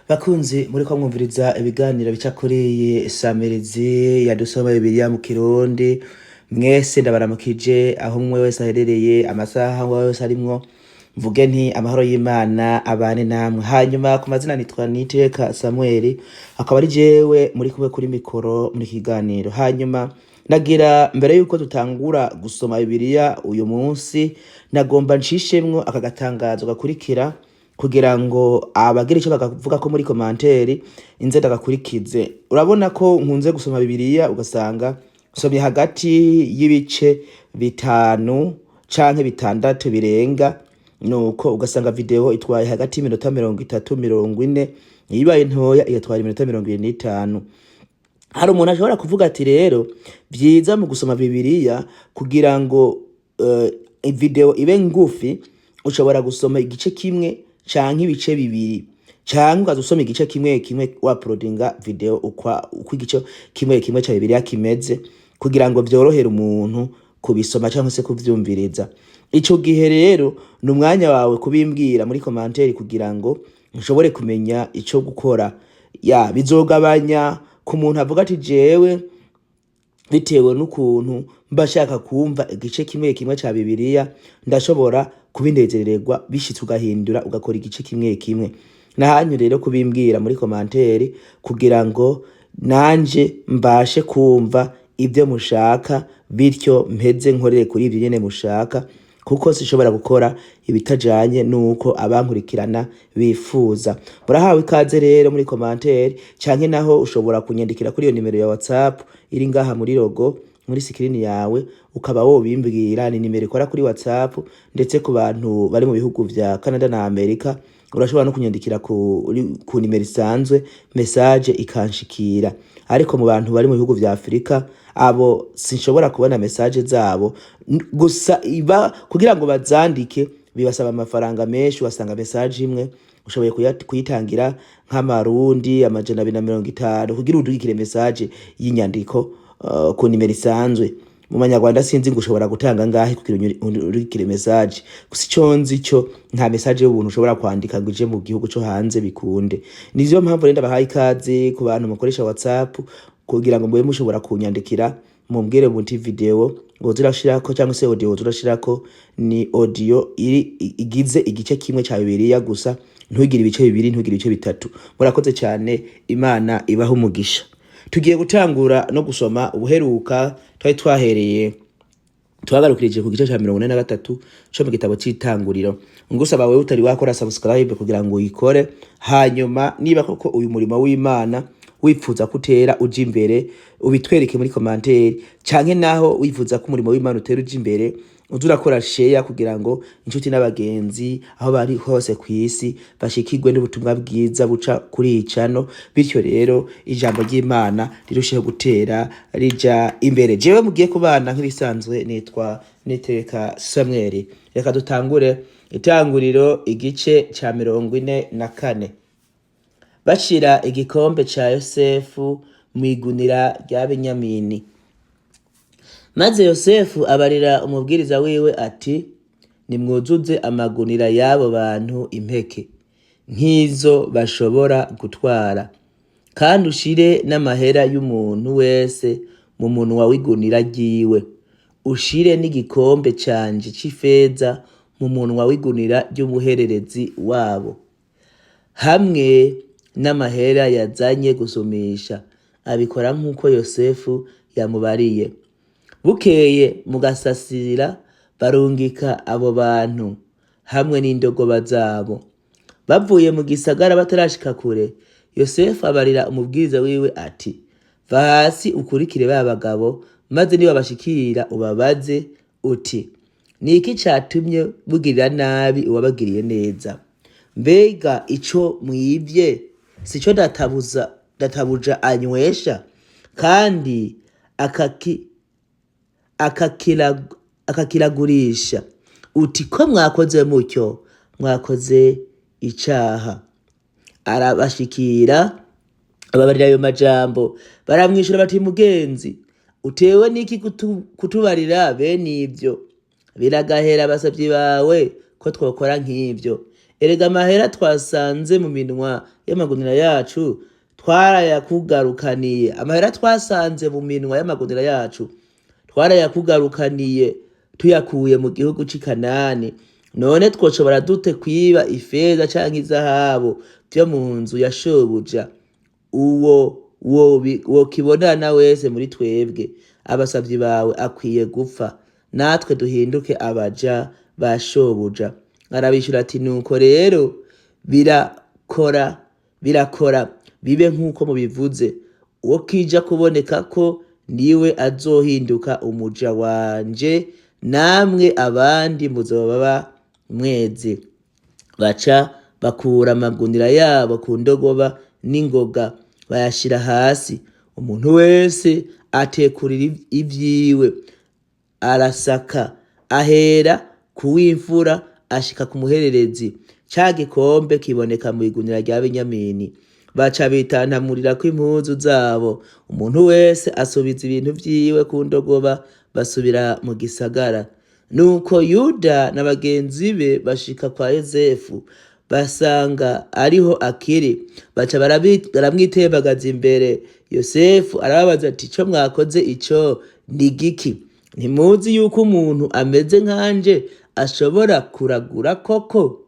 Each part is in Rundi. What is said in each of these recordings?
Bakunzi muriko mwumviriza ibiganiro bica kuri iyi samirizi ya Dusoma Bibiliya mu Kirundi, mwese ndabaramukije aho umwe wese aherereye, amasaha umwe wese arimwo, mvuge nti amahoro y'Imana abane namwe. Hanyuma ku mazina nitwa Niteka Samuel, akaba ari jewe muri kumwe kuri mikoro muri kiganiro. Hanyuma nagira mbere yuko dutangura gusoma Bibiliya uyu munsi, nagomba nshishemwo aka gatangazo gakurikira kugira ngo abagira icyo bakavuga ko muri commentaire inze ndagakurikize. Urabona ko nkunze gusoma Bibiliya, ugasanga nsomye hagati y'ibice 5 canke 6 birenga, nuko ugasanga video itwaye hagati y'iminota 30, 40, ibaye ntoya igatwara iminota 25. Hari umuntu ashobora kuvuga ati rero vyiza mu gusoma Bibiliya kugira ngo video ibe ngufi, ushobora gusoma igice kimwe canke ibice 2, canke ukaza usoma igice kimwe kimwe, wauploadinga video uko igice kimwe kimwe ca Bibiliya kimeze, kugira ngo vyorohere umuntu kubisoma canke se kuvyumviriza. Ico gihe rero ni umwanya wawe kubimbwira muri commentaire kugira ngo nshobore kumenya ico gukora. Ya bizogabanya ku muntu avuga ati jewe bitewe n'ukuntu mba shaka kumva igice kimwe kimwe ca Bibiliya, ndashobora kubinezerererwa bishitse ugahindura ugakora igice kimwe kimwe. Nahanyu rero kubimbwira muri commentaire kugira ngo nanje mbashe kumva ibyo mushaka, bityo mpeze nkorere kuri ivyo nyene mushaka, kuko sinshobora gukora ibitajanye nuko abankurikirana bifuza. Murahawe ikaze rero muri commentaire, canke naho ushobora kunyandikira kuri iyo nimero ya WhatsApp iri ngaha muri logo muri screen yawe, ukaba wobimbwira. Ni nimero ikora kuri WhatsApp, ndetse ku bantu bari mu bihugu vya Canada na Amerika urashobora no kunyandikira ku nimero isanzwe, message ikanshikira. Ariko mu bantu bari mu bihugu vya Afurika, abo sinshobora kubona message zabo. Gusa iba kugira ngo bazandike bibasaba amafaranga menshi. Ugasanga message imwe ushoboye kuyitangira nk'amarundi 250 kugira udugikire message y'inyandiko ku nimero isanzwe. Mu manyarwanda sinzi ngo ushobora gutanga ngahe kugira urungikire message. Gusa ico nzi cyo, nta message y'ubuntu ushobora kwandika ngo ije mu gihugu co hanze bikunde. Niyo mpamvu rero ndabahaye ikaze ku bantu mukoresha WhatsApp kugira ngo mube mushobora kunyandikira, mumbwire muti video ngo zirashirako cyangwa se audio zirashirako ni audio iri igize igice kimwe ca Bibiliya gusa, ntugire ibice 2, ntugire ibice 3. Murakoze cyane, Imana ibaho umugisha. Tugiye gutangura no gusoma. Ubuheruka twari twahereye, twagarukirije ku gice ca 43 co mu gitabo c'Itanguriro. Ngusaba wewe utari wakora subscribe kugira ngo uyikore. Hanyuma niba koko uyu murimo w'Imana wifuza ko utera uja imbere, ubitwereke muri commentaire, canke naho wifuza ko umurimo w'Imana utera uja imbere, uze urakora share kugira ngo inshuti n'abagenzi aho bari hose kw'isi bashikirwe n'ubutumwa bwiza buca kuri iyi channel, bityo rero ijambo ry'Imana rirusheho gutera rija imbere. Jewe mugiye kubana nk'ibisanzwe nitwa Niteka Samuel. Reka dutangure Itanguriro igice ca 44. Bashira igikombe ca Yosefu mw'igunira rya Benyamini. Maze Yosefu abarira umubwiriza wiwe ati: "Nimwuzuze amagunira y'abo bantu impeke nk'izo bashobora gutwara, kandi ushire n'amahera y'umuntu wese mu munwa w'igunira ryiwe, ushire n'igikombe canje c'ifeza mu munwa w'igunira ry'umuhererezi wabo, hamwe n'amahera yazanye gusumisha." Abikora nk'uko Yosefu yamubariye. Bukeye mu gasasira barungika abo bantu hamwe n'indogoba zabo. Bavuye mu gisagara batarashika kure, Yosefu abarira umubwiriza wiwe ati: "Va hasi ukurikire ba bagabo, maze niwabashikira ubabaze uti: 'Ni iki catumye mugirira nabi uwabagiriye neza? Mbega ico mwivye sico databuja anywesha kandi akakiragurisha?' Uti ko mwakoze mutyo mwakoze icaha." Arabashikira, ababarira ayo majambo. Baramwishura bati: "Mugenzi, utewe n'iki kutubarira bene ivyo? Biragahera abasavyi bawe ko twokora nk'ivyo. Erega amahera twasanze mu minwa y'amagunira yacu twarayakugarukaniye, amahera twasanze mu minwa y'amagunira yacu twarayakugarukaniye tuyakuye mu gihugu c'i Kanani. None twoshobora dute kwiba ifeza canke izahabu vyo mu nzu ya shobuja? Uwo wokibonana wese muri twebwe abasavyi bawe akwiye gupfa, natwe duhinduke abaja ba shobuja. Arabishura ati: Nuko rero birakora bibe nk'uko mubivuze. Uwo kija kuboneka ko niwe azohinduka umuja wanje, namwe abandi muzoba mwezi. Baca bakura amagunira yabo ku ndogoba n'ingoga, bayashira hasi. Umuntu wese atekurira ivyiwe, arasaka, ahera kuw'imfura ashika ku muhererezi. Ca gikombe kiboneka mw'igunira rya Benyamini. Baca bitantamurirako impuzu zabo, umuntu wese asubiza ibintu vyiwe ku ndogoba, basubira mu gisagara. Nuko Yuda na bagenzi be bashika kwa Yozefu, basanga ariho akiri, baca baramwitembagaza imbere. Yosefu arababaza ati: Ico mwakoze ico ni giki? Ntimuzi yuko umuntu ameze nkanje ashobora kuragura koko?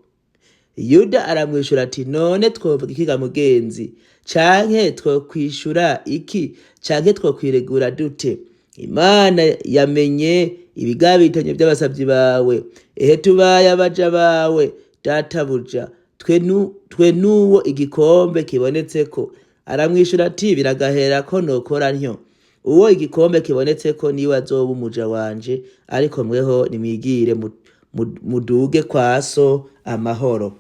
Yuda aramwishura ati: None twovuga iki ga mugenzi? Canke twokwishura iki? Canke twokwiregura dute? Imana yamenye ibigabitanyo vy'abasavyi bawe. Ehe, tubaye abaja bawe, databuja, twe n'uwo igikombe kibonetseko. Aramwishura ati: Biragahera ko nokora ntyo. Uwo igikombe kibonetseko niwe azoba umuja wanje, ariko mweho nimwigire muduge kwa so amahoro.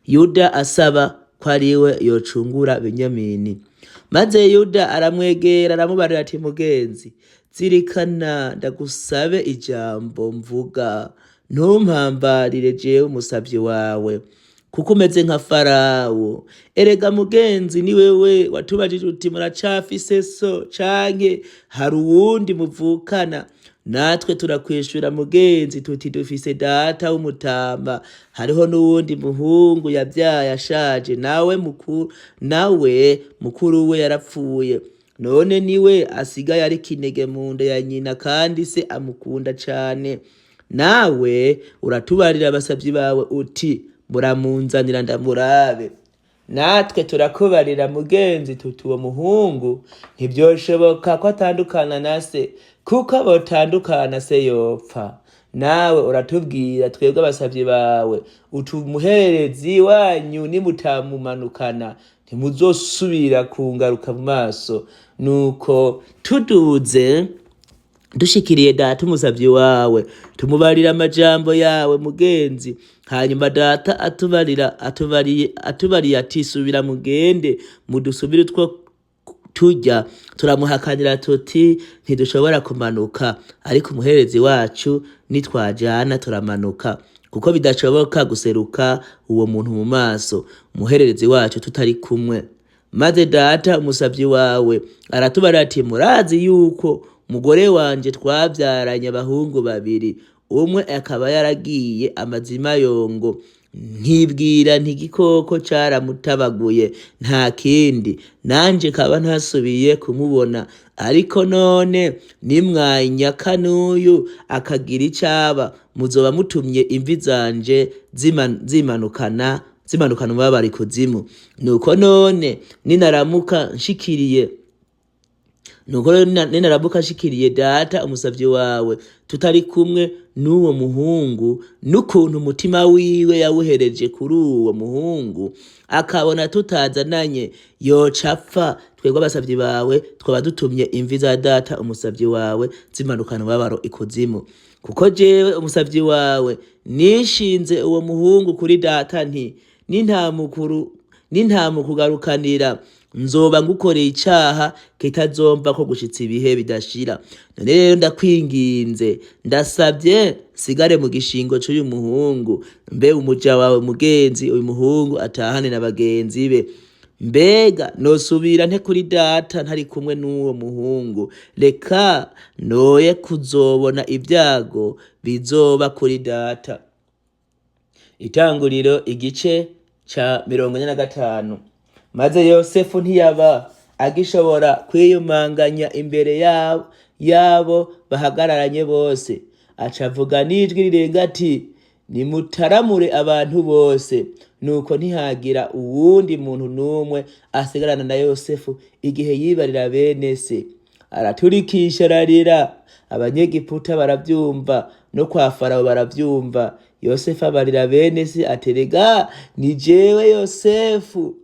Yuda asaba ko ariwe yocungura Benyamini. Maze Yuda aramwegera, aramubarira ati: Mugenzi, zirikana ndagusabe ijambo mvuga, ntumpambarire jewe umusavyi wawe, kuko umeze nka Farawo. Erega mugenzi, ni wewe watubajije uti: Muracafise so, canke hari uwundi muvukana? Natwe turakwishura mugenzi tuti: Dufise data w'umutama, hariho n'uwundi muhungu yabyaye ashaje, nawe mukuru we yarapfuye. None niwe asigaye ari kinege mu nda ya nyina, kandi se amukunda cane. Nawe uratubarira abasavyi bawe uti: Muramunzanira ndamurabe. Natwe turakubarira mugenzi tuti: Uwo muhungu ntivyoshoboka ko atandukana na se, kuko botandukana se yopfa. Nawe uratubwira twebwe abasavyi bawe uti: Umuhererezi wanyu nimutamumanukana ntimuzosubira kungaruka mu maso. Nuko tuduze dushikiriye data umusavyi wawe, tumubarira amajambo yawe mugenzi. Hanyuma data atubariye ati: Subira mugende mudusubire utwo turya. Turamuhakanira tuti: Ntidushobora kumanuka, ariko umuherezi wacu nitwajana turamanuka, kuko bidashoboka guseruka uwo muntu mu maso umuhererezi wacu tutari kumwe. Maze data umusavyi wawe aratubarira ati: Murazi yuko umugore wanje twavyaranye abahungu babiri, umwe akaba yaragiye amazima yongo, nkibwira nti igikoko caramutabaguye nta kindi, nanje kaba ntasubiye kumubona. Ariko none nimwanyaka n'uyu akagira icaba, muzoba mutumye imvi zanje zimanukana umubabaro ikuzimu. Nuko none ninaramuka nshikiriye data umusavyi wawe tutari kumwe n'uwo muhungu, n'ukuntu umutima wiwe yawuhereje kuri uwo muhungu, akabona tutazananye, yoca apfa. Twebwe abasavyi bawe twaba dutumye imvi za data umusavyi wawe zimanukana umubabaro ikuzimu. Kuko jewe umusavyi wawe nishinze uwo muhungu kuri data nti: Nintamukugarukanira nzoba ngukoreye icaha kitazomva ko gushitsa ibihe bidashira. None rero ndakwinginze, ndasabye, nsigare mu gishingo c'uyu muhungu, mbe umuja wawe mugenzi, uyu muhungu atahane na bagenzi be. Mbega nosubira nte kuri data ntari kumwe n'uwo muhungu? Reka noye kuzobona ibyago bizoba kuri data. Itanguriro igice ca 45. Maze Yosefu ntiyaba agishobora kwiyumanganya imbere yabo bahagararanye bose. Aca avuga n'ijwi rirenga ati: nimutaramure abantu bose. Nuko ntihagira uwundi muntu n'umwe asigarana na Yosefu igihe yibarira bene se. Araturikisha ararira, abanyegiputa baravyumva, no kwa Farawo baravyumva. Yosefu abarira bene se ati: erega ni jewe Yosefu,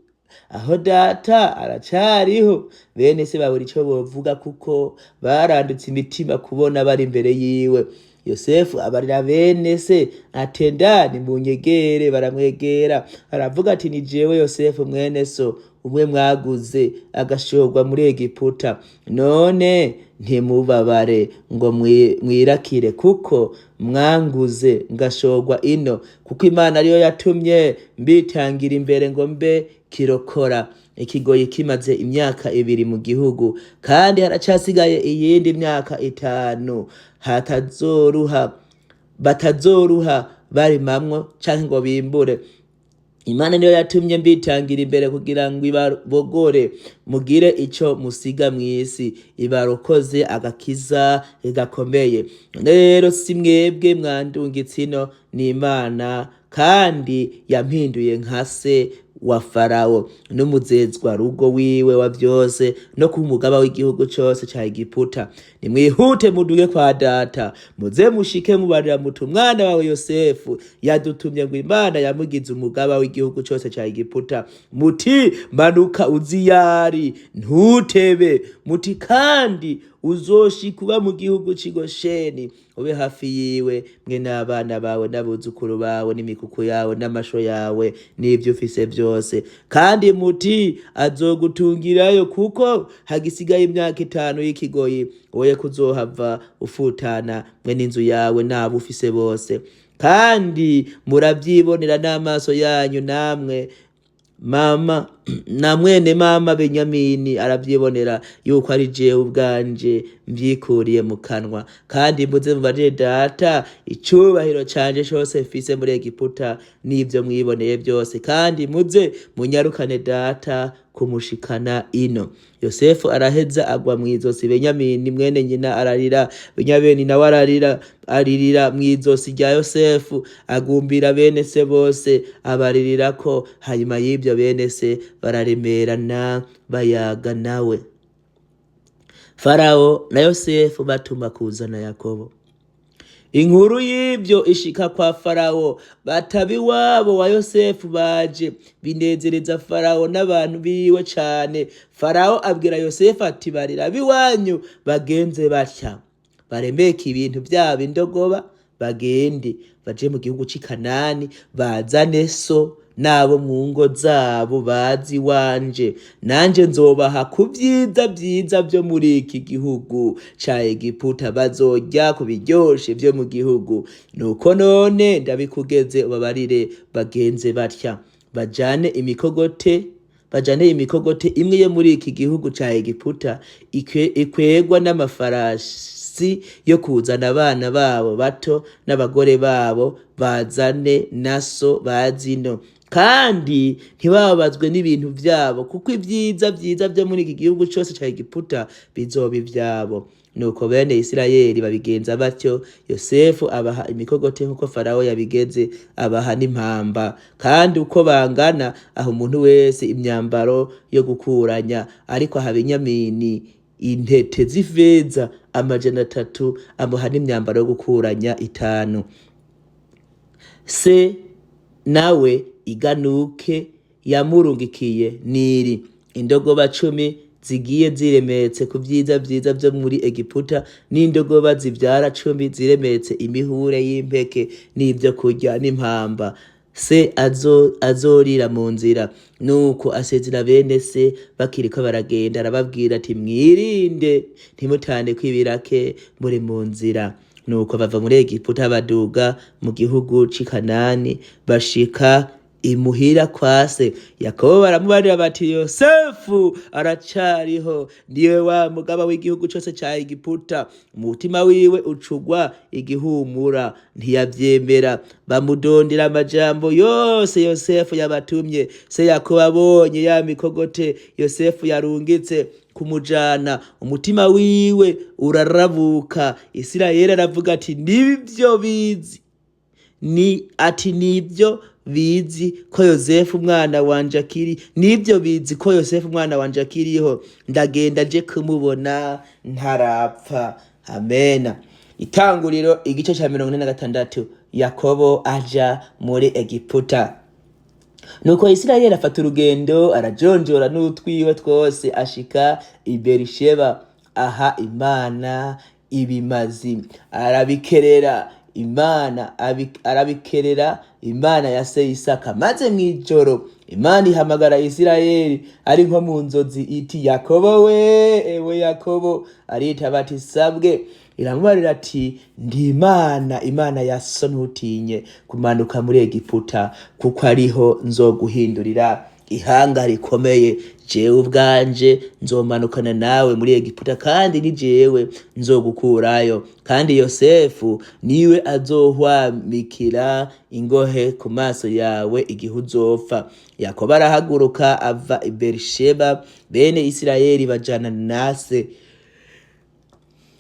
aho data aracariho? Bene se babura ico bovuga, kuko barandutse imitima kubona bari imbere yiwe. Yosefu abarira bene se ati: nda nimunyegere. Baramwegera, aravuga ati: ni jewe Yosefu mwene so, umwe mwaguze agashorwa muri Egiputa. None ntimubabare ngo mwirakire, kuko mwanguze ngashorwa ino, kuko Imana ariyo yatumye mbitangira imbere ngo mbe kirokora. Ikigoyi kimaze imyaka 2 mu gihugu, kandi haracasigaye iyindi myaka 5 batazoruha barimamwo canke ngo bimbure. Imana niyo yatumye mbitangira imbere kugira ngo ibabogore, mugire ico musiga mw'isi, ibarokoze agakiza gakomeye. None rero si mwebwe mwandungitse ino, ni Imana, kandi yampinduye nka se wa Farawo n'umuzezwa rugo wiwe wa vyose, no ku mugaba w'igihugu cose ca Egiputa. Nimwihute muduge kwa data, muze mushike mubarira muti: umwana wawe Yosefu yadutumye ngo Imana yamugize umugaba w'igihugu cose ca Egiputa. Muti: manuka uziyari, ntutebe. Muti kandi uzoshika uba mu gihugu c'i Gosheni, ube hafi yiwe, mwe n'abana bawe n'abuzukuru bawe n'imikuku yawe n'amasho yawe n'ivyo ufise vyose. Kandi muti azogutungirayo, kuko hagisigaye imyaka 5 y'ikigoyi, woye kuzohava ufutana mwe n'inzu yawe n'abo ufise bose. Kandi muravyibonera n'amaso yanyu, namwe mama na mwene mama Benyamini aravyibonera yuko ari jewe ubwanje mvyikuriye mu kanwa. Kandi mbuze mubarire data icubahiro canje cose mfise muri Egiputa n'ivyo mwiboneye byose. Kandi muze munyarukane data kumushikana ino. Yosefu araheza agwa mw'izosi Benyamini mwene nyina, ararira. Benyamini nawe ararira, aririra mw'izosi rya Yosefu, agumbira bene se bose, abaririrako. Hanyuma y'ibyo bene se bararemerana bayaga nawe. Farawo na Yosefu batuma kuzana Yakobo. Inkuru y'ibyo ishika kwa Farawo, bataba iwabo wa Yosefu baje, binezereza Farawo n'abantu biwe cane. Farawo abwira Yosefu ati: barira abiwanyu bagenze batya, baremeke ibintu byabo indogoba, bagende baje mu gihugu c'i Kanani, bazane so n'abo mu ngo zabo bazi iwanje, nanje nzobaha ku vyiza vyiza vyo muri iki gihugu ca Egiputa, bazorya ku biryoshe vyo mu gihugu. Nuko none ndabikugeze, ubabarire bagenze batya, bajane imikogote imwe yo muri iki gihugu ca Egiputa ikwegwa n'amafarasi yo kuzana abana babo bato n'abagore babo, bazane naso bazino. Kandi ntibababazwe n'ibintu vyabo, kuko ivyiza vyiza vyo muri iki gihugu cose ca Egiputa bizoba ivyabo. Nuko bene Isirayeli babigenza batyo. Yosefu abaha imikogote nk'uko Farawo yabigeze, abaha n'impamba. Kandi uko bangana aha umuntu wese imyambaro yo gukuranya, ariko aha Benyamini intete z'ifeza 300, amuha n'imyambaro yo gukuranya 5. Se nawe iganuke yamurungikiye niri indogoba 10 zigiye ziremetse ku vyiza vyiza vyo muri Egiputa, n'indogoba zivyara 10 ziremetse imihure y'impeke n'ivyo kurya n'impamba se azorira mu nzira. Nuko asezera bene se bakiriko baragenda, arababwira ati: mwirinde ntimutane kw'ibirake muri mu nzira. Nuko bava muri Egiputa baduga mu gihugu c'i Kanani, bashika Imuhira kwa se Yakobo baramubarira bati: "Yosefu aracariho, niwe wa mugaba w'igihugu cose ca Egiputa." Umutima wiwe ucugwa igihumura, ntiyavyemera. Bamudondera amajambo yose Yosefu yabatumye. Se Yakobo abonye ya mikogote Yosefu yarungitse kumujana, umutima wiwe urarabuka. Isirayeli aravuga ati: "Nibyo bizi ni ati nibyo bizi ko Yosefu umwana wanje akiri, nibyo bizi ko Yosefu umwana wanje akiriho. Ndagenda nje kumubona ntarapfa." Amena. Itanguriro igice ca 46. Yakobo aja muri Egiputa. Nuko Isirayeli afata urugendo, arajonjora n'utwiwe twose, ashika i Berisheba, aha Imana ibimazi, arabikerera Imana, arabikerera Imana ya se Isaka. Maze mw'ijoro Imana ihamagara Isirayeli ari nko mu nzozi, iti: "Yakobo we, ewe Yakobo!" Aritaba ati: "Sabwe." Iramubarira ati: "Ndi Imana, Imana ya so. Ntutinye kumanuka muri Egiputa, kuko ariho nzoguhindurira ihanga rikomeye. Jewe ubwanje nzomanukana nawe muri Egiputa, kandi ni jewe nzogukurayo, kandi Yosefu niwe azohwamikira ingohe ku maso yawe igihe uzopfa." Yakobo arahaguruka, ava i Berisheba. Bene Isirayeli bajana nase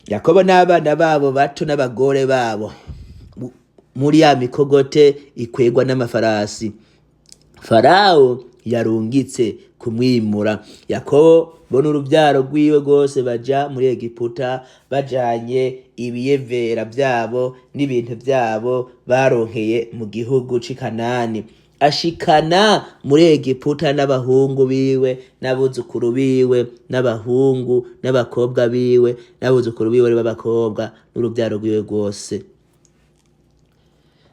Yakobo n'abana babo bato n'abagore babo muri ya mikogote ikwegwa n'amafarasi Farawo yarungitse kumwimura. Yakobo bo n'urubyaro rwiwe rwose baja muri Egiputa, bajanye ibiyevera vyabo n'ibintu vyabo baronkeye mu gihugu c'i Kanani. Ashikana muri Egiputa n'abahungu biwe n'abuzukuru biwe, n'abahungu n'abakobwa biwe n'abuzukuru biwe b'abakobwa, n'urubyaro rwiwe rwose.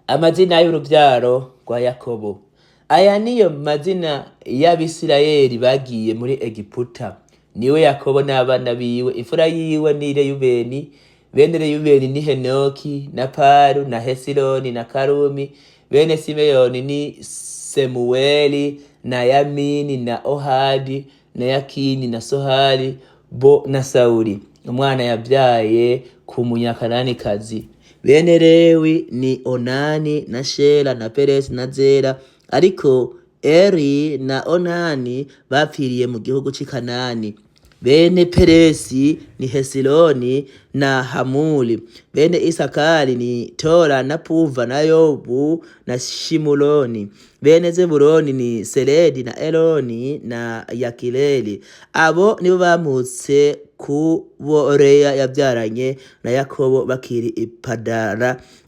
Amazina y'urubyaro rwa Yakobo. Aya niyo mazina y'Abisirayeli bagiye muri Egiputa, niwe Yakobo n'abana biwe. Imfura yiwe ni Reyubeni. Bene Reyubeni ni Henoki na Palu na Hesironi na Karumi. Bene Simeyoni ni Semuweli na Yamini na Ohadi na Yakini na Sohari bo na Sawuli, umwana yabyaye ku Munyakananikazi. Bene Lewi ni Onani na Shela na Peresi na Zera, ariko Eri na Onani bapfiriye mu gihugu c'i Kanani. Bene Peresi ni Hesironi na Hamuli. Bene Isakari ni Tola na Puva na Yobu na Shimuloni. Bene Zebuloni ni Seredi na Eloni na Yakileli. Abo nibo bamutse ku bo Leya yabyaranye na Yakobo bakiri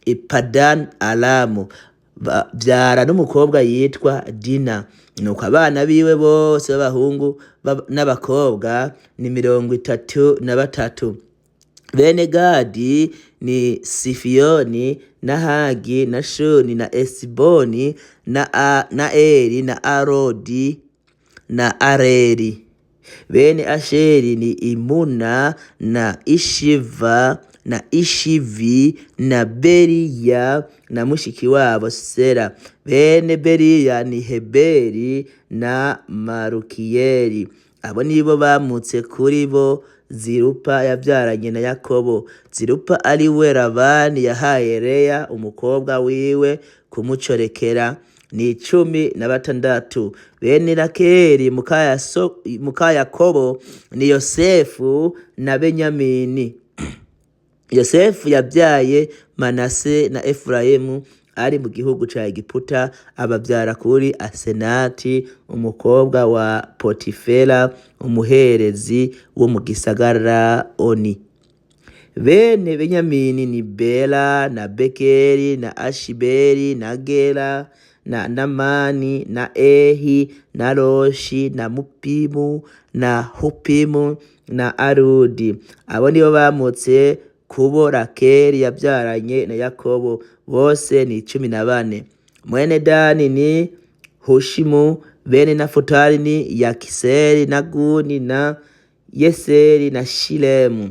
Ipadan Aramu, babyara n'umukobwa yitwa Dina. Nuko abana biwe bose b'abahungu n'abakobwa ni 33. Bene Gadi ni Sifiyoni na Hagi na Shuni na Esiboni na Eri na Arodi na Areli. Bene Asheri ni Imuna na Ishiva na Ishivi na Beriya na mushiki wabo Sera. Bene Beriya ni Heberi na Marukiyeli. Abo nibo bamutse kuri bo Zirupa yabyaranye na Yakobo. Zirupa ari we Labani yahaye Leya umukobwa wiwe kumucorekera, ni 16. Bene Rakeli muka Yakobo ni Yosefu na Benyamini. Yosefu yabyaye Manase na Efurayimu ari mu gihugu ca Egiputa, ababyara kuri Asenati umukobwa wa Potifera, umuherezi wo mu gisagara Oni. Bene Benyamini ni Bela na Bekeri na Ashibeli na Gera na Namani na Ehi na Roshi na Mupimu na Hupimu na Arudi. Abo nibo bamutse kubo Rakeli yabyaranye na Yakobo, bose ni 14. Mwene Dani ni Hushimu. Bene Nafutali ni Yakiseli na Guni na Yeseri na Shilemu.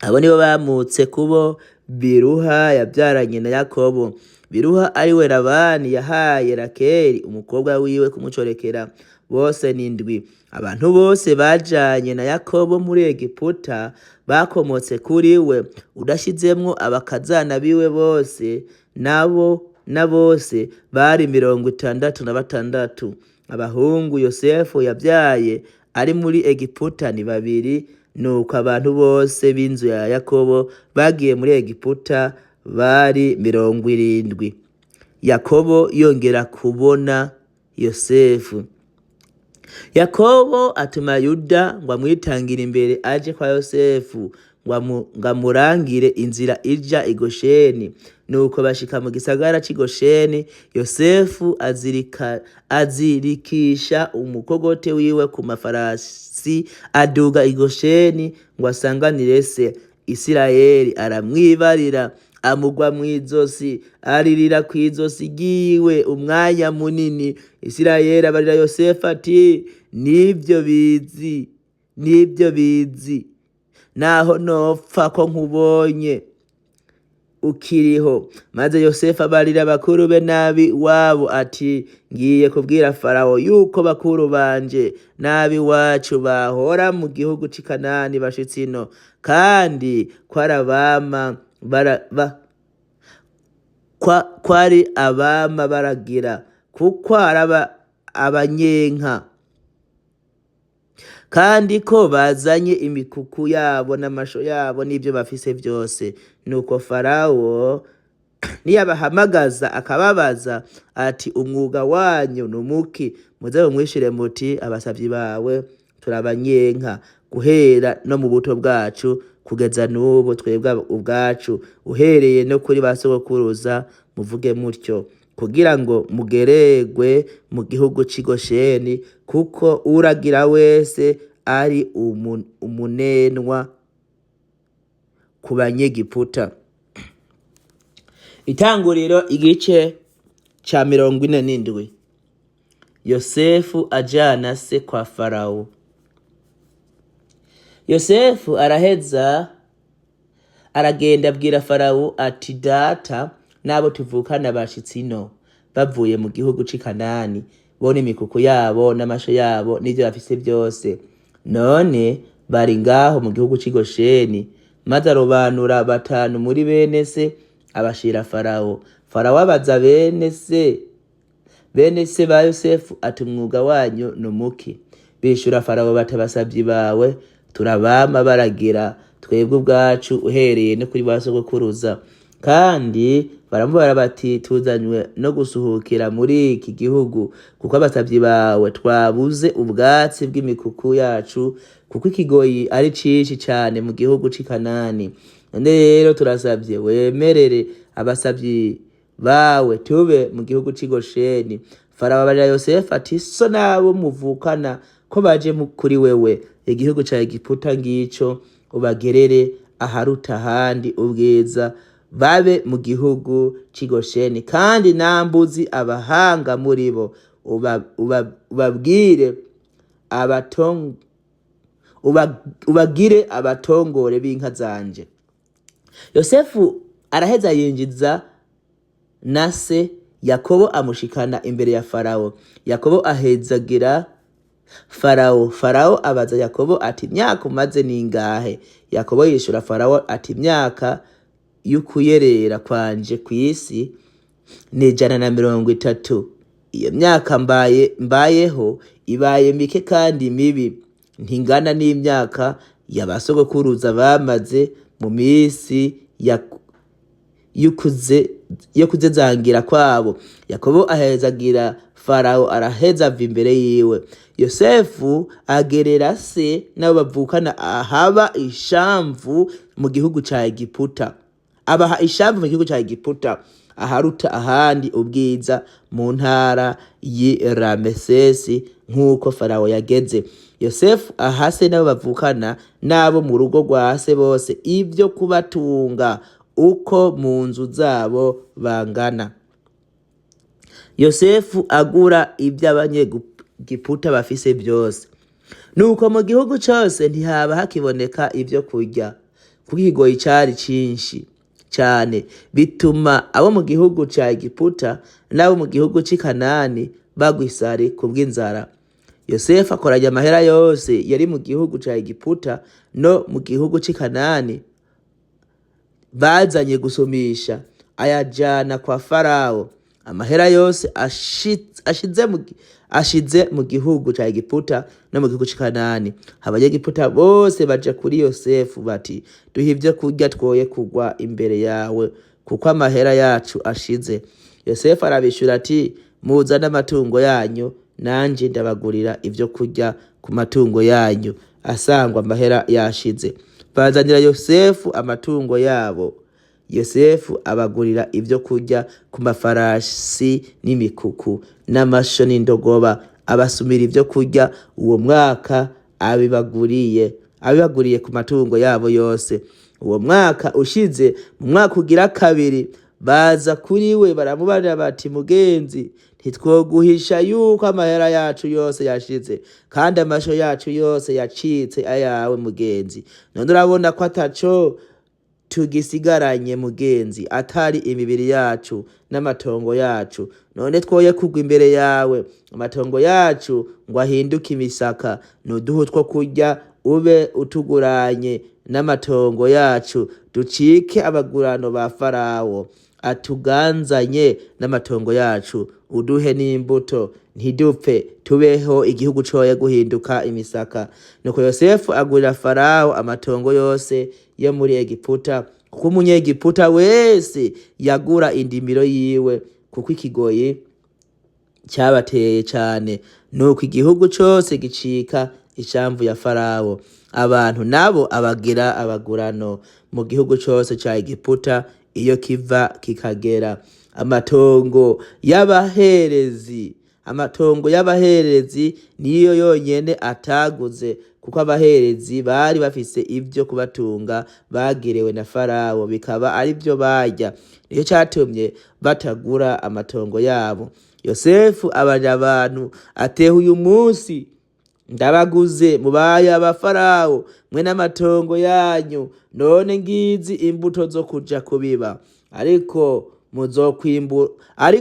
Abo nibo bamutse kubo Biruha yabyaranye na Yakobo. Biruha ari we Labani yahaye Rakeli umukobwa wiwe kumucorekera, bose ni ndwi. Abantu bose bajanye na Yakobo muri Egiputa bakomotse kuri we, udashizemwo abakazana biwe bose, nabo na bose bari 66. Abahungu Yosefu yabyaye ari muri Egiputa ni babiri. Nuko abantu bose b'inzu ya Yakobo bagiye muri Egiputa bari 70. Yakobo yongera kubona Yosefu. Yakobo atuma Yuda ngo amwitangire imbere aje kwa Yosefu ngo amurangire inzira ija i Gosheni. Nuko bashika mu gisagara c'i Gosheni, Yosefu azirikisha umukogote wiwe ku mafarasi, aduga i Gosheni ngo asanganire se. Isirayeli aramwibarira, amugwa mw'izosi, aririra kw'izosi ryiwe umwanya munini. Isirayeli abarira Yosefu ati: nibyo bizi, nibyo bizi, naho nopfa ko nkubonye ukiriho. Maze Yosefu abarira bakuru be nabi wabo ati: ngiye kubwira Farawo yuko bakuru banje nabi wacu bahora mu gihugu c'i Kanani bashitse ino, kandi kwari abama baragira, kuko araba abanyenka, kandi ko bazanye imikuku yabo n'amasho yabo n'ibyo bafise byose. Nuko Farawo niyabahamagaza akababaza ati: umwuga wanyu numuki? Muze mumwishire muti: abasavyi bawe turabanyenka guhera no mu buto bwacu kugeza n'ubu, twebwe ubwacu, uhereye no kuri ba sogokuruza. Muvuge mutyo kugira ngo mugeregwe mu gihugu c'i Gosheni, kuko uragira wese ari umunenwa ku Banyegiputa. Itanguriro igice ca 47. Yosefu ajana se kwa Farawo. Yosefu araheza aragenda abwira Farawo ati: data n'abo tuvukana bashitse ino bavuye mu gihugu c'i Kanani, bo n'imikuku yabo n'amasho yabo n'ivyo bafise byose, none bari ngaho mu gihugu c'i Gosheni. Maze arobanura batanu muri bene se abashira Farawo. Farawo abaza bene se ba Yosefu ati: umwuga wanyu ni umuki? Bishura Farawo bati: abasavyi bawe turabama baragira, twebwe ubwacu uhereye no kuri ba sogokuruza. Kandi baramubara bati: tuzanywe no gusuhukira muri iki gihugu, kuko abasavyi bawe twabuze ubwatsi bw'imikuku yacu, kuko ikigoyi ari cinshi cane mu gihugu c'i Kanani. None rero turasavye wemerere abasavyi bawe tube mu gihugu c'i Gosheni. Farawo abarira Yosefu ati: so n'abo muvukana ko baje kuri wewe, igihugu ca Egiputa ngico, ubagerere aharuta ahandi ubwiza, babe mu gihugu c'i Gosheni. Kandi nambuzi abahanga muri bo, ubabwire ubagire abatongore b'inka zanje. Yosefu araheza yinjiza na se Yakobo, amushikana imbere ya Farawo. Yakobo ahezagira Farawo. Farawo abaza Yakobo ati: imyaka umaze ningahe? Yakobo yishura Farawo ati: imyaka y'ukuyerera kwanje kw'isi ni 130. Iyo myaka mbayeho ibaye mike kandi mibi, ntingana n'imyaka y'abasogokuruza bamaze mu misi yo kuzezangira kwabo. Yakobo ahezagira Farawo, araheza ava imbere yiwe. Yosefu agerera se n'abo bavukana ahaba ishamvu mu gihugu ca Egiputa, abaha ishamvu mu gihugu ca Egiputa, aharuta ahandi ubwiza mu ntara y'i Ramesesi, nk'uko Farawo yageze. Yosefu aha se n'abo bavukana n'abo mu rugo rwa se bose ibyo kubatunga uko mu nzu zabo bangana. Yosefu agura iby'Abanyegiputa bafise byose. Nuko mu gihugu cose ntihaba hakiboneka ibyo kurya, kuko ikigoyi cari cinshi. cane, bituma abo mu gihugu ca Egiputa n'abo mu gihugu c'i Kanani bagwa isari kubw'inzara. Yosefu akoranya amahera yose yari mu gihugu ca Egiputa no mu gihugu c'i Kanani bazanye gusumisha, ayajana kwa Farawo. Amahera yose ashize mu gihugu ca Egiputa no mu gihugu c'i Kanani. Abanyegiputa bose baja kuri Yosefu bati: duhe ivyo kurya twoye kugwa imbere yawe, kuko amahera yacu ashize. Yosefu arabishura ati: muzane amatungo yanyu, nanje ndabagurira ivyo kurya ku matungo yanyu asangwa amahera yashize. Bazanira Yosefu amatungo yabo. Yosefu abagurira ivyo kurya ku mafarasi n'imikuku n'amasho n'indogoba, abasumira ivyo kurya uwo mwaka abibaguriye ku matungo yabo yose. Uwo mwaka ushize, mu mwaka ugira kabiri, baza kuri we baramubarira bati: mugenzi, ntitwoguhisha yuko amahera yacu yose yashize, kandi amasho yacu yose yacitse ayawe mugenzi. None urabona ko ataco tugisigaranye mugenzi, atari imibiri yacu n'amatongo yacu. None twoye kugwa imbere yawe, amatongo yacu ngo ahinduke imisaka. Nuduhe utwo kurya, ube utuguranye n'amatongo yacu, ducike abagurano ba Farawo, atuganzanye n'amatongo yacu. Uduhe n'imbuto, ntidupfe, tubeho, igihugu coye guhinduka imisaka. Nuko Yosefu agurira Farawo amatongo yose yo muri Egiputa, kuko umunyegiputa wese yagura indimiro yiwe, kuko ikigoyi cyabateye cane. Nuko igihugu cose gicika icamvu ya Farawo. Abantu nabo abagira abagurano mu gihugu cose ca Egiputa, iyo kiva kikagera. Amatongo y'abaherezi niyo yonyene ataguze, kuko abaherezi bari bafise ivyo kubatunga bagerewe na Farawo, bikaba ari vyo barya. Nico catumye batagura amatongo yabo. Yosefu abarira abantu ateha: uyu munsi ndabaguze, mubaye aba Farawo, mwe n'amatongo yanyu. None ngizi imbuto zo kuja kubiba, ariko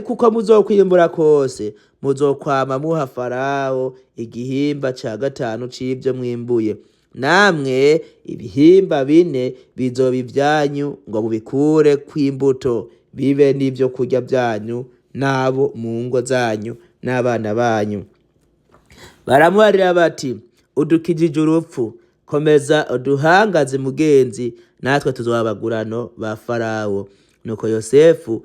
uko muzokwimbura kose, muzokwama muha Farawo igihimba ca gatanu c'ivyo mwimbuye. Namwe ibihimba bine bizoba ivyanyu, ngo mubikure kw'imbuto, bibe n'ivyo kurya vyanyu n'abo mu ngo zanyu n'abana banyu. Baramubarira bati: udukijije urupfu, komeza uduhangaze mugenzi, natwe tuzoba abagurano ba Farawo. Nuko Yosefu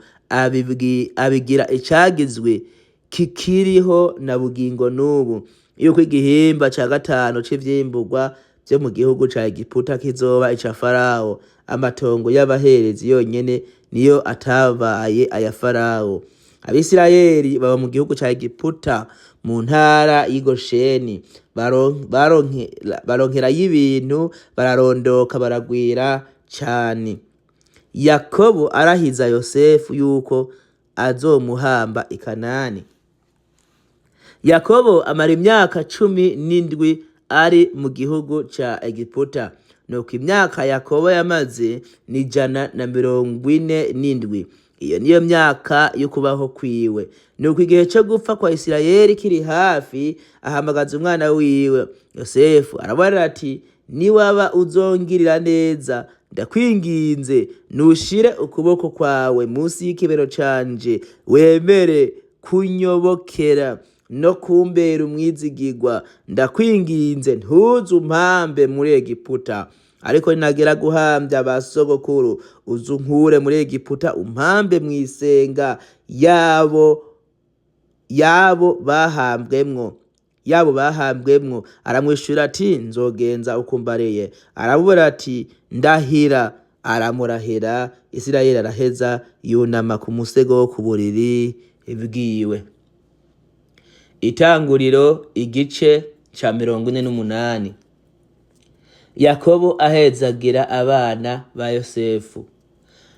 abigira icagizwe kikiriho na bugingo n'ubu, yuko igihimba ca gatanu c'ivyimbugwa vyo mu gihugu ca Egiputa kizoba ica Farawo. Amatongo y'abaherezi yonyene niyo atabaye aya Farawo. Abisirayeli baba mu gihugu ca Egiputa, mu ntara y'i Gosheni, baronkerayo ibintu, bararondoka, baragwira cane. Yakobo arahiza Yosefu yuko azomuhamba i Kanani. Yakobo amara imyaka 17 ari mu gihugu ca Egiputa. Nuko imyaka Yakobo yamaze ni 147. Iyo niyo myaka yo kubaho kwiwe. Nuko igihe co gupfa kwa Isirayeli kiri hafi, ahamagaza umwana wiwe Yosefu, arabarira ati: niwaba uzongirira neza, ndakwinginze, nushire ukuboko kwawe munsi y'ikibero canje, wemere kunyobokera no kumbera umwizigirwa. Ndakwinginze, ntuze umpambe muri Egiputa. Ariko ninagera guhambya ba sogokuru, uze unkure muri Egiputa, umpambe mw'isenga yabo bahambwemwo. Aramwishura ati: nzogenza ukumbariye. Aramubwira ati: ndahira. Aramurahira. Isirayeli araheza yunama ku musego wo ku buriri bwiwe. Itanguriro igice ca 48. Yakobo ahezagira abana ba Yosefu.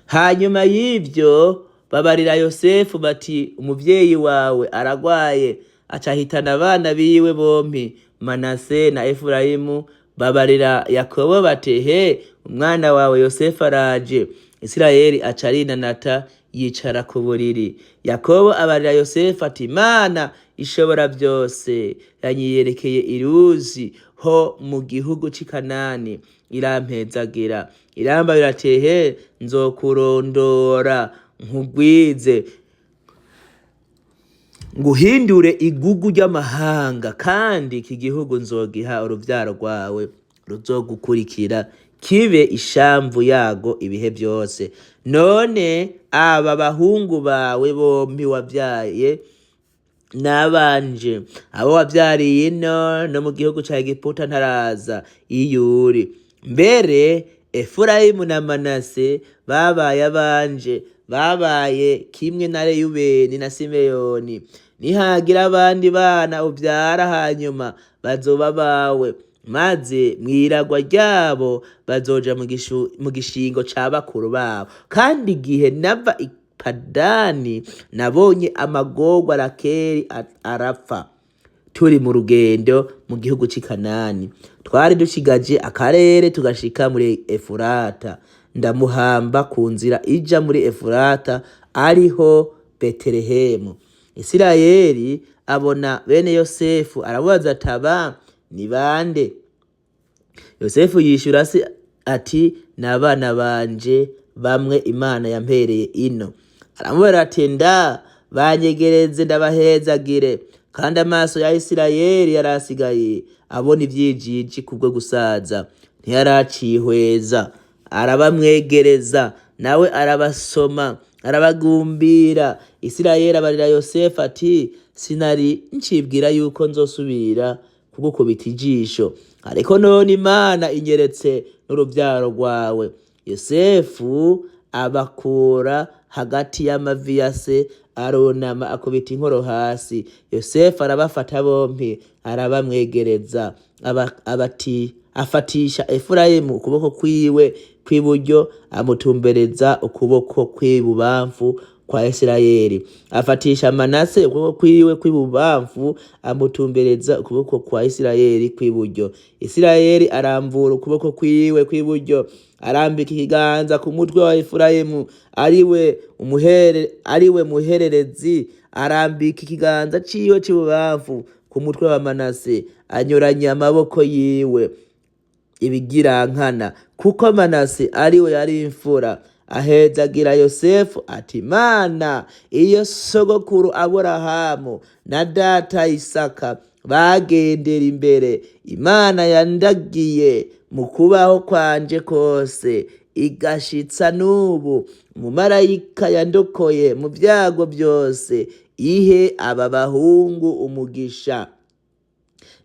Hanyuma y'ivyo babarira Yosefu bati: umuvyeyi wawe aragwaye. Acahitana abana biwe bompi, Manase na Efurayimu. Babarira Yakobo bati: he, umwana wawe Yosefu araje. Isirayeli aca arinanata yicara ku buriri. Yakobo abarira Yosefu ati: Imana ishobora byose yanyiyerekeye iruzi ho mu gihugu c'i Kanani, irampezagira, irambarira ati: Ehe, nzokurondora nkugwize, nguhindure igugu ry'amahanga, kandi iki gihugu nzogiha uruvyaro rwawe ruzogukurikira, kibe ishamvu yago ibihe byose. None aba bahungu bawe bompi wabyaye nabanje, abo wavyariye ino no mu gihugu ca Egiputa ntaraza iyuri. Mbere Efurayimu na Manase babaye abanje, babaye kimwe na Reyubeni na Simeyoni. Nihagira abandi bana uvyara hanyuma bazoba bawe, maze mw'iragwa ryabo bazoja mu gishingo ca bakuru babo. Kandi igihe nava i Padani nabonye amagorwa Rakeli arapfa turi mu rugendo mu gihugu c'i Kanani. Twari dushigaje akarere tugashika muri Efurata, ndamuhamba ku nzira ija muri Efurata, ariho Betelehemu. Isirayeli abona bene Yosefu, aramubaza ati: Aba ni bande? Yosefu yishura se ati: Ni abana banje bamwe Imana yampereye ino. Aramubwira ati: Nda banyegereze ndabahezagire. Kandi amaso ya Isirayeli yarasigaye abona ivyijiji kubwo gusaza, ntiyaracihweza. Arabamwegereza, nawe arabasoma, arabagumbira. Isirayeli abarira Yosefu ati: Sinari ncibwira yuko nzosubira kugukubita ijisho, ariko none Imana inyeretse n'uruvyaro rwawe. Yosefu abakura hagati y'amavi ya se, arunama akubita inkoro hasi. Yosefu arabafata bompi, arabamwegereza, afatisha Efurayimu ukuboko kwiwe kw'iburyo, amutumbereza ukuboko kw'ibubamfu kwa Isirayeli. Afatisha Manase ukuboko kwiwe kw'ibubamfu, amutumbereza ukuboko kwa Isirayeli kw'iburyo. Isirayeli aramvura ukuboko kwiwe kw'iburyo, arambika ikiganza ku mutwe wa Efurayimu, ariwe muhererezi, arambika ikiganza ciwe c'ibubamfu ku mutwe wa Manase, anyuranya amaboko yiwe ibigirankana, kuko Manase ariwe yari imfura. Ahezagira Yosefu ati: Imana iyo sogokuru Aburahamu na data Isaka bagendera imbere, Imana yandagiye mu kubaho kwanje kose igashitsa n'ubu, umumarayika yandokoye mu vyago byose, ihe aba bahungu umugisha.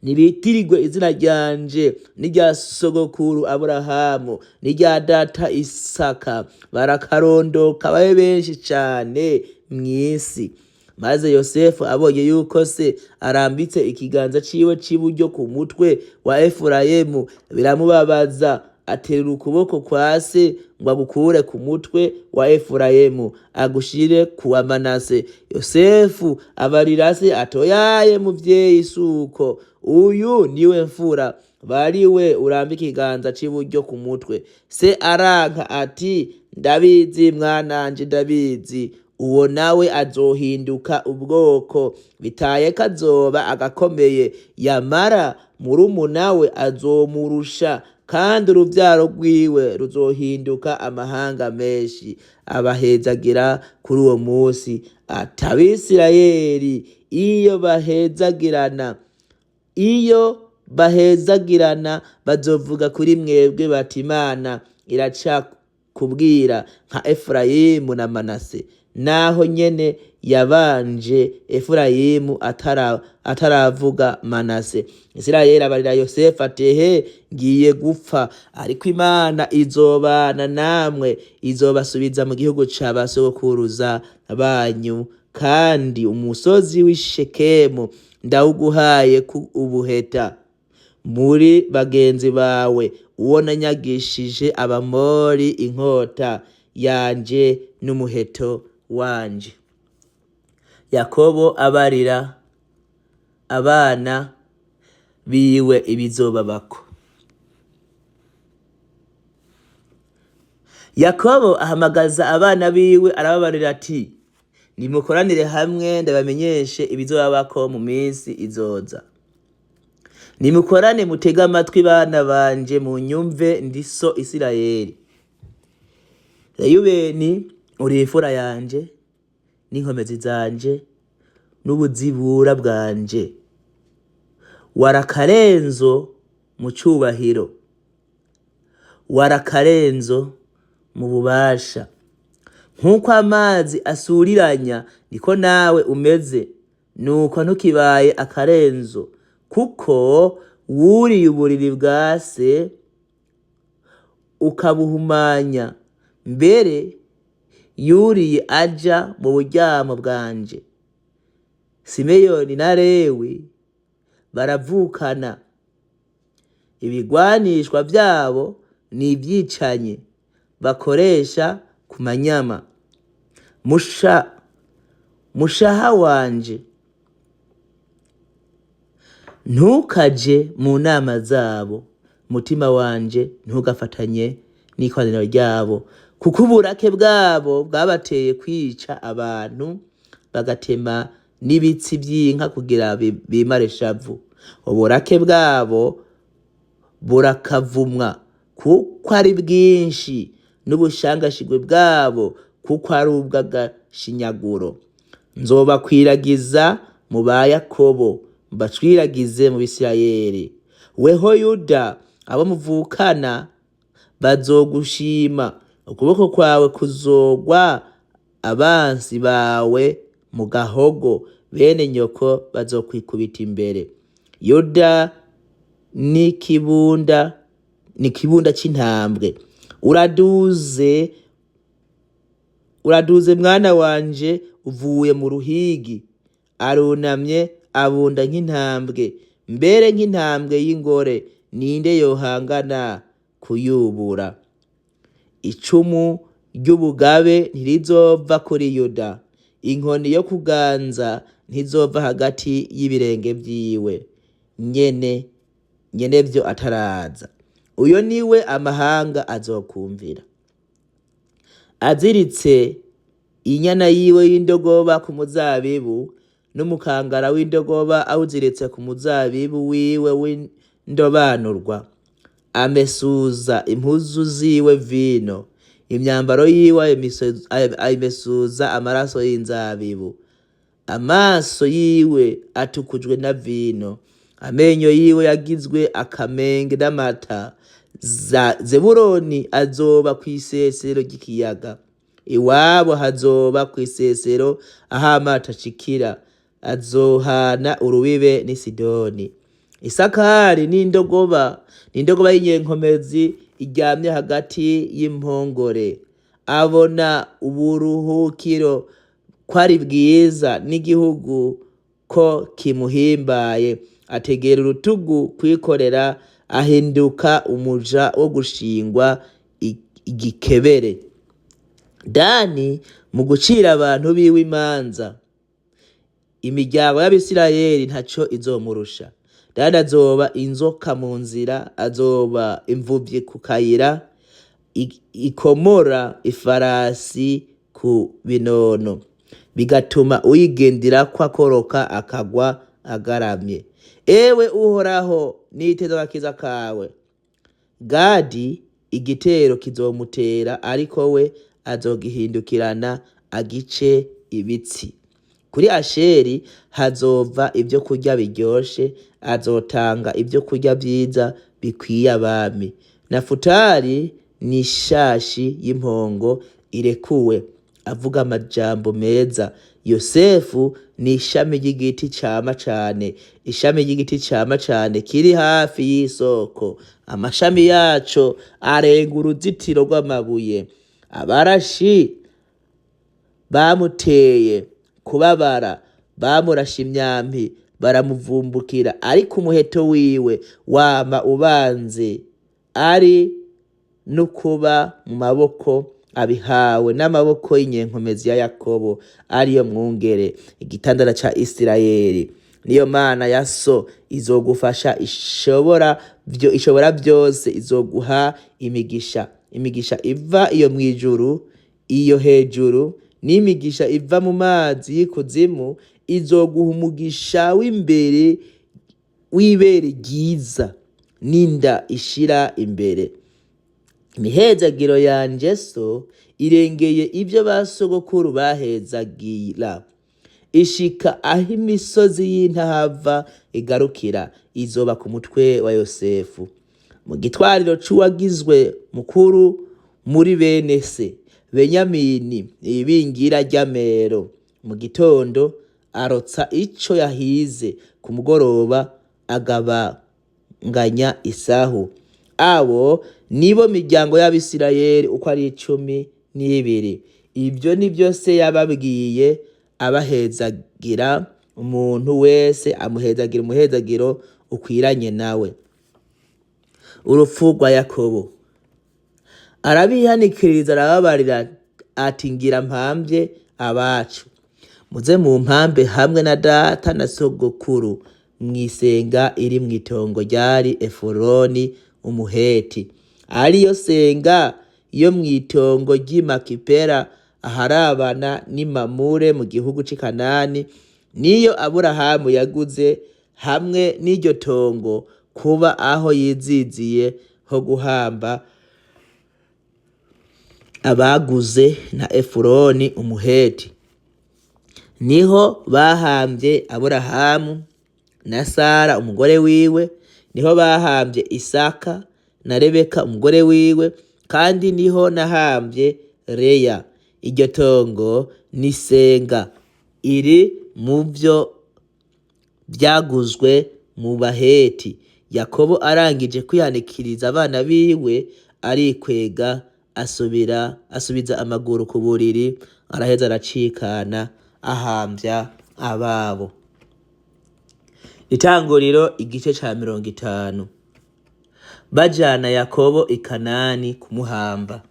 Nibitirirwe izina ryanje n'irya sogokuru Aburahamu n'irya data Isaka, barakarondoka babe benshi cane mw'isi. Maze Yosefu abonye yuko se arambitse ikiganza ciwe c'iburyo ku mutwe wa Efurayimu, biramubabaza. Aterura ukuboko kwa se ngo agukure ku mutwe wa Efurayimu agushire ku wa Manase. Yosefu abarira se ati: Oyaye muvyeyi, suko uyu niwe mfura, bariwe urambika ikiganza c'iburyo ku mutwe. Se aranka ati: Ndabizi mwananje, ndabizi, uwo nawe azohinduka ubwoko, bitaye kazoba agakomeye, yamara murumuna we azomurusha, kandi uruvyaro rwiwe ruzohinduka amahanga menshi. Abahezagira kuri uwo munsi ati: Abisirayeli iyo bahezagirana bazovuga kuri mwebwe bati: Imana iracakubwira nka Efurayimu na Manase, naho nyene yabanje Efurayimu ataravuga Manase. Isirayeli abarira Yosefu ati: Ehe, ngiye gupfa, ariko Imana izobana namwe, izobasubiza mu gihugu ca basogokuruza banyu, kandi umusozi w'i Shekemu ndawuguhaye ku ubuheta muri bagenzi bawe, uwo nanyagishije Abamori inkota yanje n'umuheto wanje. Yakobo abarira abana biwe ibizobabako. Yakobo ahamagaza abana biwe arababarira ati: Nimukoranire hamwe ndabamenyeshe ibizobabako mu minsi izoza. Nimukorane mutege amatwi bana banje munyumve ndi so Isirayeli. Reyubeni uri imfura yanje n'inkomezi zanje n'ubuzibura bwanje. Warakarenzo mu cubahiro, warakarenzo mu bubasha. Nk'uko amazi asuriranya niko nawe umeze, nuko ntukibaye akarenzo, kuko wuriye uburiri bwa se ukabuhumanya, mbere yuriye aja mu buryamo bwanje. Simeyoni na Lewi baravukana, ibigwanishwa vyabo ni ivyicanye bakoresha ku manyama. Mushaha wanje, ntukaje mu nama zabo, mutima wanje ntugafatanye n'ikoraniro ryabo, kuko uburake bwabo bwabateye kwica abantu, bagatema n'ibitsi vy'inka kugira bimare ishavu. Uburake bwabo burakavumwa kuko ari bwinshi, n'ubushangashigwe bwabo kuko ari ubw'agashinyaguro. Nzobakwiragiza mu ba Yakobo, mbacwiragize mu Bisirayeli. Weho Yuda, abo muvukana bazogushima, ukuboko kwawe kuzogwa abansi bawe mu gahogo, bene nyoko bazokwikubita imbere. Yuda ni ikibunda c'intambwe. Uraduze, uraduze mwana wanje, uvuye mu ruhigi. Arunamye abunda nk'intambwe, mbere nk'intambwe y'ingore, ninde yohangana kuyubura? Icumu ry'ubugabe ntirizova kuri Yuda, inkoni yo kuganza ntizova hagati y'ibirenge vyiwe, nyene nyenevyo ataraza. Uyo niwe amahanga azokumvira. Aziritse inyana yiwe y'indogoba ku muzabibu, n'umukangara w'indogoba awuziritse ku muzabibu wiwe w'indobanurwa. Amesuza impuzu ziwe vino, imyambaro yiwe ayimesuza amaraso y'inzabibu. Amaso yiwe atukujwe na vino, amenyo yiwe yagizwe akamenge n'amata. Zebuloni azoba kw'isesero ry'ikiyaga, iwabo hazoba kw'isesero aho amato ashikira, azohana urubibe n'i Sidoni. Isakari n'indogoba, n'indogoba y'inyenkomezi iryamye hagati y'impongore. Abona uburuhukiro ko ari bwiza, n'igihugu ko kimuhimbaye. Ategera urutugu kwikorera, ahinduka umuja wo gushingwa igikebere. Dani mu gucira abantu biwe imanza, imiryango y'Abisirayeli ntaco izomurusha. Dani azoba inzoka mu nzira, azoba imvuvyi ku kayira, ikomora ifarasi ku binono, bigatuma uyigenderako akoroka akagwa agaramye. Ewe Uhoraho, niteze agakiza kawe. Gadi igitero kizomutera, ariko we azogihindukirana agice ibitsi. Kuri Asheri hazova ivyo kurya biryoshe, azotanga ivyo kurya vyiza bikwiye abami. Nafutali ni ishashi y'impongo irekuwe, avuga amajambo meza. Yosefu ni ishami ry'igiti cama cane, ishami ry'igiti cama cane kiri hafi y'isoko, amashami yaco arenga uruzitiro rw'amabuye. Abarashi bamuteye kubabara, bamurashe imyampi baramuvumbukira, ariko umuheto wiwe wama ubanze, ari n'ukuba mu maboko abihawe n'amaboko y'inyenkomezi ya Yakobo, ariyo mwungere, igitandara ca Isirayeli. Niyo Mana ya so izogufasha, ishobora vyose, izoguha imigisha. Imigisha iva iyo mw'ijuru, iyo hejuru, n'imigisha iva mu mazi y'ikuzimu, izoguha umugisha w'imbere w'ibere ryiza n'inda ishira imbere. Imihezagiro yanje so irengeye ivyo ba sogokuru bahezagira, ishika aho imisozi y'intahava igarukira, izoba ku mutwe wa Yosefu, mu gitwariro c'uwagizwe mukuru muri bene se Benyamini, ibingira ry'amero. Mu gitondo arotsa ico yahize, ku mugoroba agabanganya isahu. Abo nibo miryango y'Abisirayeli uko ari 12. Ibyo ni byo se yababwiye abahezagira, umuntu wese amuhezagira umuhezagiro ukwiranye nawe. Urupfu rwa Yakobo. Arabihanikiriza, arababarira ati: "Ngira mpamvye abacu, muze mumpambe hamwe na data na sogokuru mw'isenga iri mw'itongo ryari Efuroni Umuheti, ariyo senga yo mw'itongo ry'i Makipela, aharabana n'i Mamure mu gihugu c'i Kanani, niyo Aburahamu yaguze hamwe n'iryo tongo kuba aho yiziziye ho guhamba abaguze na Efuroni Umuheti." Niho bahambye Aburahamu na Sara umugore wiwe, niho bahambye Isaka na Rebeka umugore wiwe, kandi niho nahambye Leya. Iryo tongo ni senga iri mu vyo vyaguzwe mu Baheti. Yakobo arangije kwihanikiriza abana biwe, arikwega, asubira asubiza amaguru ku buriri, araheza aracikana, ahambya ababo. Itanguriro igice ca 50. Bajana Yakobo i Kanani kumuhamba.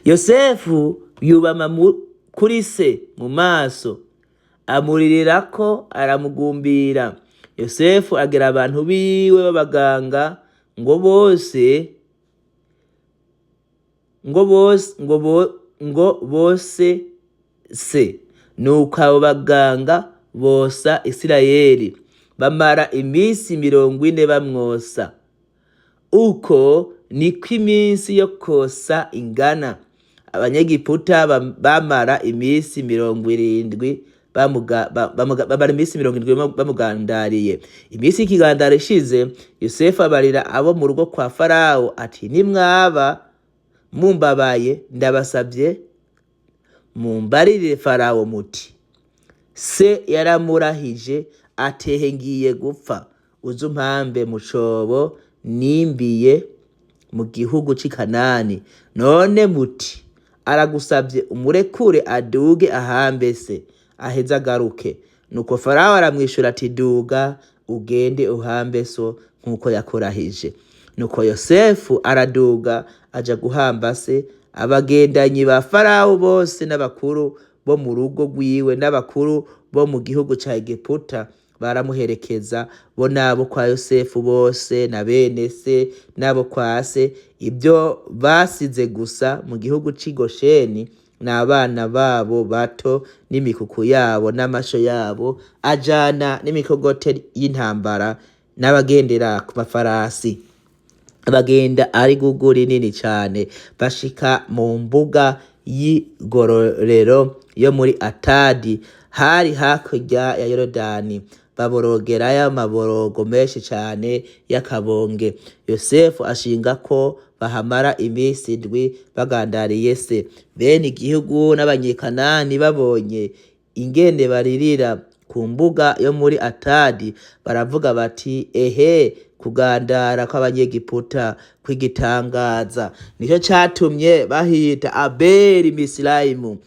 Yosefu yubama kuri se mu maso, amuririrako, aramugumbira. Yosefu agera abantu biwe b'abaganga ngo bose ngo bose ngo bo, ngo bose se. Nuko abo baganga bosa Isirayeli, bamara iminsi 40 bamwosa. Uko niko iminsi yo kosa ingana. Abanyegiputa bamara iminsi 70 bamara iminsi 70 bamugandariye. Iminsi y'ikigandaro ishize, Yosefu abarira abo mu rugo kwa Farawo ati: "Nimwaba mumbabaye, ndabasabye mumbarire Farawo muti: 'Se yaramurahije atehe: ngiye gupfa, uze umpambe mu cobo nimbiye mu gihugu c'i Kanani.' None muti: Aragusabye umurekure aduge ahambe se, aheze agaruke." Nuko Farawo aramwishura ati: "Duga ugende uhambe so nk'uko yakurahije." Nuko Yosefu araduga aja guhamba se. Abagendanyi ba Farawo bose n'abakuru bo mu rugo rwiwe n'abakuru bo mu gihugu ca Egiputa baramuherekeza, bo n'abo kwa Yosefu bose na bene se n'abo kwa se. Ibyo basize gusa mu gihugu c'i Gosheni n'abana babo bato n'imikuku yabo n'amasho yabo, ajana n'imikogote y'intambara n'abagendera ku mafarasi. Bagenda ari gugu rinini cane, bashika mu mbuga y'igororero yo muri Atadi, hari hakurya ya Yorodani, baborogerayo amaborogo menshi cane y'akabonge. Yosefu ashinga ko bahamara iminsi 7 bagandariye se. Bene igihugu n'Abanyekanani babonye ingene baririra ku mbuga yo muri Atadi, baravuga bati: "Ehe, kugandara kw'Abanyegiputa kw'igitangaza!" Nico catumye bahita Abeli Misirayimu.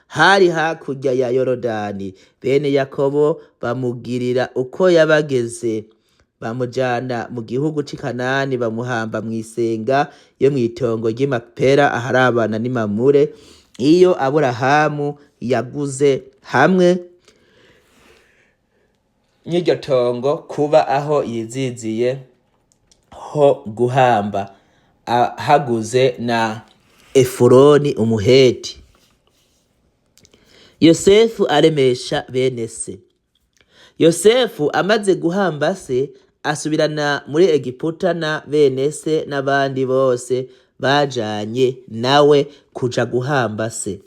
Hari hakurya ya Yorodani. Bene Yakobo bamugirira uko yabageze, bamujana mu gihugu c'i Kanani, bamuhamba mw'isenga yo mw'itongo ry'i Makipela, aharabana n'i Mamure, iyo Aburahamu yaguze hamwe n'iryo tongo kuba aho yiziziye ho guhamba. Ahaguze na Efuroni Umuheti. Yosefu aremesha bene se. Yosefu amaze guhamba se, asubirana muri Egiputa na bene se n'abandi bose bajanye nawe kuja guhamba se.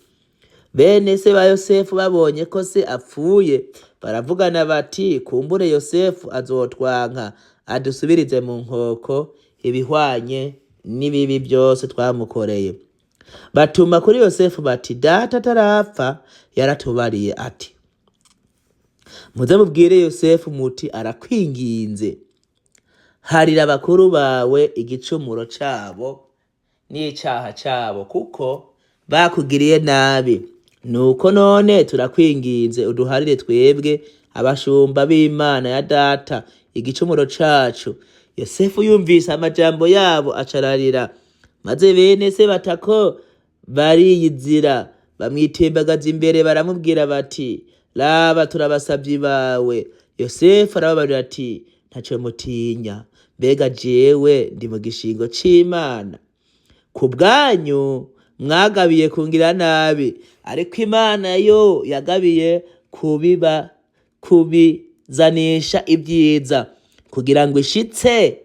Bene se ba Yosefu babonye ko se apfuye, baravugana bati: kumbure Yosefu azotwanka adusubirize mu nkoko ibihwanye n'ibibi byose twamukoreye. Batuma kuri Yosefu bati: data atarapfa yaratubariye ati: muze mubwire Yosefu muti: arakwinginze, harira bakuru bawe igicumuro cabo n'icaha cabo, kuko bakugiriye nabi. Nuko none turakwinginze, uduharire twebwe abashumba b'Imana ya data igicumuro cacu. Yosefu yumvise amajambo yabo acararira. Maze bene se batako bariyizira, bamwitembagaza imbere, baramubwira bati: raba, turabasavyi bawe. Yosefu arababarira ati: ntaco mutinya, mbega jewe ndi mu gishingo c'Imana? Ku bwanyu mwagabiye kungira nabi, ariko Imana yo yagabiye kubizanisha ibyiza, kugira ngo ishitse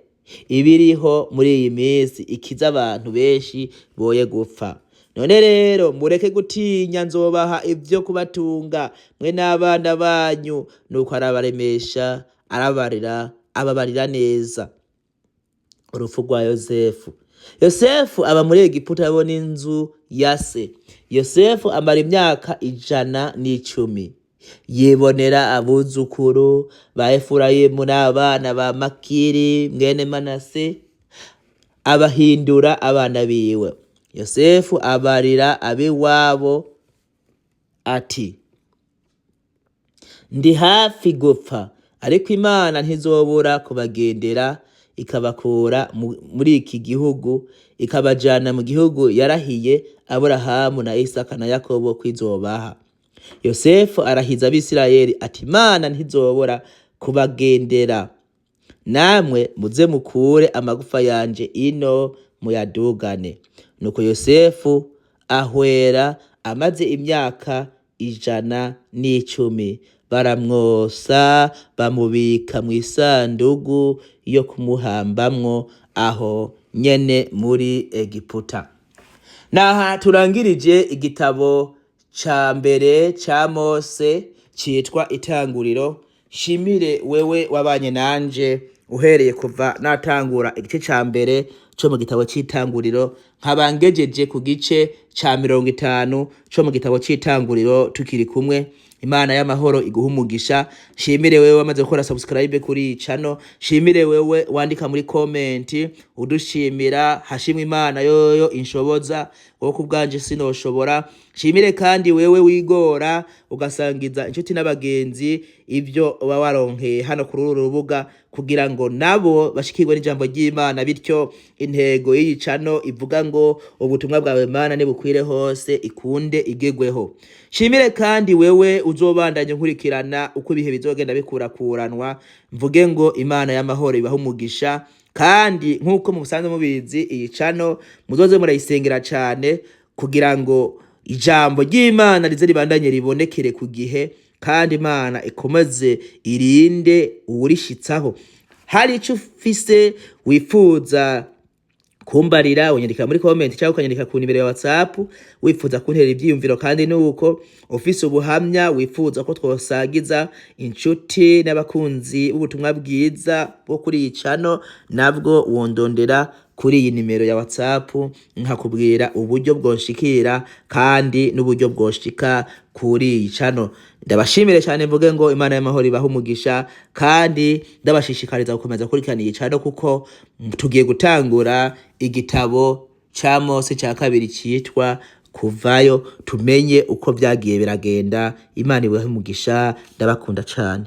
ibiriho muri iyi minsi, ikiza abantu benshi boye gupfa. None rero mureke gutinya, nzobaha ivyo kubatunga mwe n'abana banyu. Nuko arabaremesha, arabarira, ababarira neza. Urupfu rwa Yosefu. Yosefu aba muri Egiputa abona inzu ya se. Yosefu amara imyaka 110, yibonera abuzukuru ba Efurayimu n'abana ba Makiri mwene Manase, abahindura abana biwe. Yosefu abarira ab'iwabo ati: ndi hafi gupfa, ariko Imana ntizobura kubagendera, ikabakura muri iki gihugu, ikabajana mu gihugu yarahiye Aburahamu na Isaka na Yakobo kwizobaha. Yosefu arahiza Abisirayeli ati: Imana ntizobora kubagendera, namwe muze mukure amagufa yanje ino muyadugane. Nuko Yosefu ahwera amaze imyaka 110, baramwosa, bamubika mu isandugu yo kumuhambamwo aho nyene muri Egiputa. Naha turangirije igitabo ca mbere ca Mose citwa Itanguriro. Shimire wewe wabanye nanje uhereye kuva natangura igice ca mbere co mu gitabo c'Itanguriro, nkaba ngejeje ku gice ca 50 co mu gitabo c'Itanguriro tukiri kumwe. Imana y'amahoro iguha umugisha. Shimire wewe wamaze gukora subscribe kuri iyi channel. Shimire wewe wandika muri comment udushimira. Hashimwe Imana yoyo inshoboza, wowe ku bwanje sinoshobora. Shimire kandi wewe wigora ugasangiza inshuti n'abagenzi ibyo uba waronkeye hano kuri uru rubuga, kugira ngo nabo bashikirwe n'ijambo ry'Imana, bityo intego y'iyi channel ivuga ngo ubutumwa bwawe Mana nibukwire hose ikunde igegweho. Shimire kandi wewe uzobandanya nkurikirana uko ibihe bizogenda bikurakuranwa. Mvuge ngo Imana y'amahoro ibahe umugisha, kandi nk'uko musanzwe mubizi, iyi channel muzoze murayisengera cane kugira ngo ijambo ry'Imana rize ribandanye ribonekere ku gihe, kandi Imana ikomeze irinde uwurishitsaho. Hari ico ufise wifuza kumbarira, unyandika muri comment cyangwa ukanyandika ku nimero ya WhatsApp. Wifuza kuntera ivyiyumviro, kandi nuko ufise ubuhamya wifuza ko twosagiza inshuti n'abakunzi b'ubutumwa bwiza bwo kuri iyi channel, nabwo wondondera kuri iyi nimero ya WhatsApp, nkakubwira uburyo bwoshikira kandi n'uburyo bwoshika kuri iyi channel. Ndabashimire cyane, mvuge ngo Imana y'amahoro ibahe umugisha, kandi ndabashishikariza gukomeza gukurikirana iyi channel, kuko tugiye gutangura igitabo ca Mose ca kabiri citwa Kuvayo, tumenye uko vyagiye biragenda. Imana ibahe umugisha, ndabakunda cane.